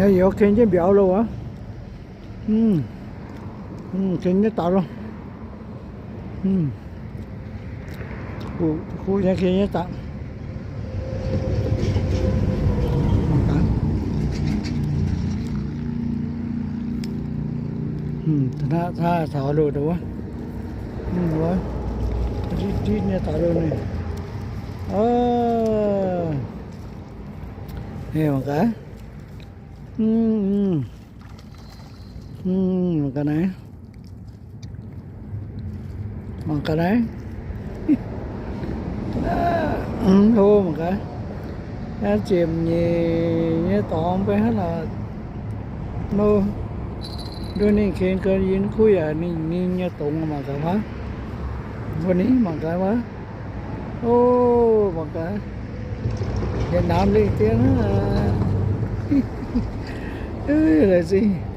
Youz ken jienv mbiauz loh wuov. Ken jienv daaih loh. Kuv nyei ken jienv daaih. Hnangv taux loh wuov, nditv nyei taux loh naaiv. Mangc gaax. Mangc gaax naaiv. Mangc gaax naaiv. Hlo mangc gaax. Ziepc nyeic nyei dorngx mv bei hnangv naaic. Nduov ninh ken gau yie kuv yaac ninh, ninh nyei dorngx mangc gaax wuov. Mbuo ninh mangc gaax wuov. O, mangc gaax. Yietc naamh lingh dien aqv. Laengz zingh.